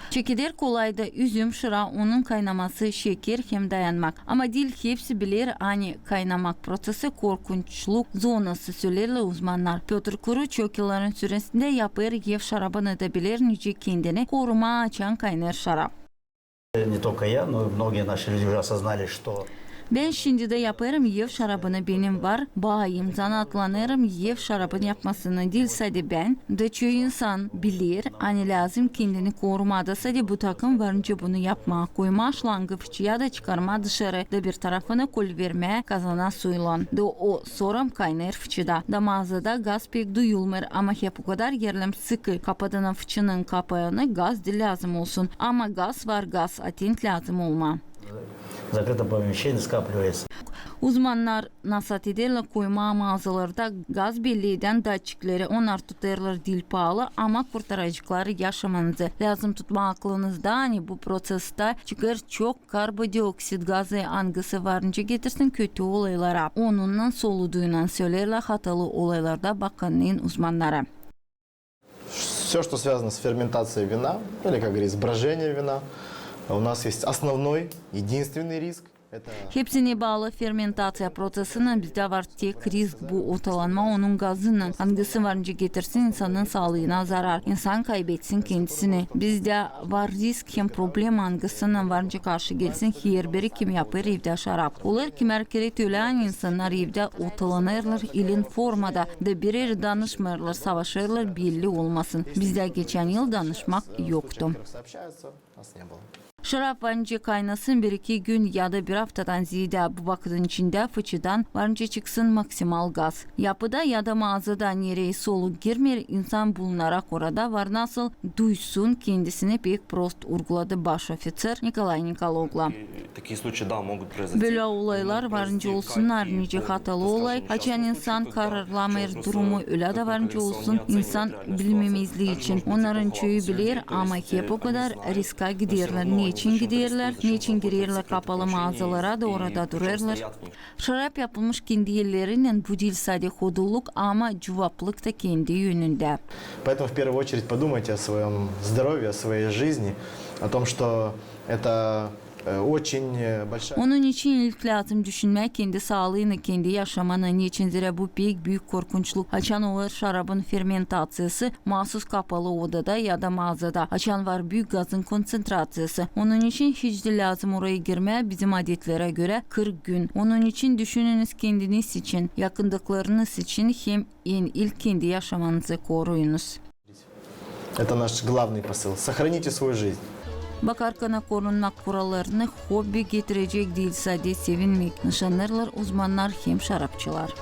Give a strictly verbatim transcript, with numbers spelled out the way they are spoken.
Çekeder kolayda üzüm, şıra, onun kaynaması, şeker hem dayanmak. Ama diil hepsi biler, ani kaynamak prosesi korkunçluk zonası, söleerlär uzmannar. Pötr Kuru çok yılların süresindä yapêr ev şarabını da biler, nicä kendini korumaa, açan kaynêêr şarap. Не только я, но и многие наши люди уже осознали, что Bän şindi dä yapêrım ev şarabını, benim var baayım, zanaatlanêrım ev şarabın yapmasını. Diil sade bän, da çoyu insan biler, ani lääzım kendini korumaa, da sade bu takım varınca bunu yapmaa: koymaa şlangı fıçıya da çıkarmaa dışarı, da bir tarafını kol vermää kazana suylan, da o sora kaynêêr fıçıda. Da maazada gaz pek duyulmêêr, ama hep okadar erlär sıkı kapadılar fıçının kapaanı, gaz diil lääzım olsun. Ama gaz var gaz, atent lääzım olmaa. Закрытом помещении скапливается. Uzmannar nasaat ederlär koymaa maazalarda gaz belli edän datçikleri. Onnar tutêrlar diil paalı, ama kurtaraceklar yaşamanızı. Lääzım tutmaa aklınızda, ani bu prosestä çıkêr çok karbondioksid gazı, angısı varınca getirsin kötü olaylara. Onunnan soluduuynan, söleerlär, hatalı olaylarda bakannıın uzmannarı. Всё, что связано с ферментацией вина, или, как говорится, брожением вина, у нас есть основной, единственный риск. Это Hepsinä baalı fermentaţiya proţesinnän bizdä var tek risk, bu otalanma onun gazınnan, angısı varınca getirsin insanın saalıına zarar, insan kaybetsin kendisini. Bizdä var risk hem problema, angısınnan varınca karşı gelsin herbiri, kim yapêr evdä şarap. Olêr kimär kerä ölä, ani insannar evdä otalanêrlar ilin formada, da bir erä danışmêêrlar, savaşêrlar, belli olmasın. Bizdä geçän yıl danışmak yoktu. Şarap varınca kaynasın bir-iki gün ya da bir aftadan zeedä, bu vakıdın içindä fıçıdan varınca çıksın maksimal gaz. Yapıda ya da maazada nereyi soluk girmeer, insan bulunarak orada var nasıl duysun kendisini, pek prost urguladı baş ofitser Nikolay Nikologlu. Bölä olaylar varınca olsunnar, nicä hatalı olay, açan insan kararlamêêr durumu, ölä dä varınca olsun, insan bilmemezlii için. Onnarın çoyu biler, ama hep okadar riska giderlär. Neçin giderlär? Neçin girerlär kapalı maazalara da orada durêrlar? Şarap yapılmış kendi ellerinnän, bu diil sade hodulluk, ama cuvaplık ta kendi önündä. Поэтому в первую очередь подумайте о своём здоровье, о своей жизни, о том, что это, э, очень, э, большая Onun için ilk lääzım düşünmää kendi saalıını, kendi yaşamanı. Neçin? Zerä bu pek büük korkunçluk. Açan olêr şarabın fermentaţiyası, maasuz kapalı odada ya da maazada, açan var büük gazın kontsentraţiyası. Onun için hiç diil lääzım orayı girmää, bizim adetlerä görä kırk gün. Onun için düşününiz kendiniz için, yakındıklarınız için hem en ilk kendi yaşamanızı koruyunuz. Это наш главный посыл. Сохраните свою жизнь. Bakarkana korunmak kurallarını, hobbi getirecek diil sade sevinmäk, nışannêêrlar uzmannar hem şarapçılar.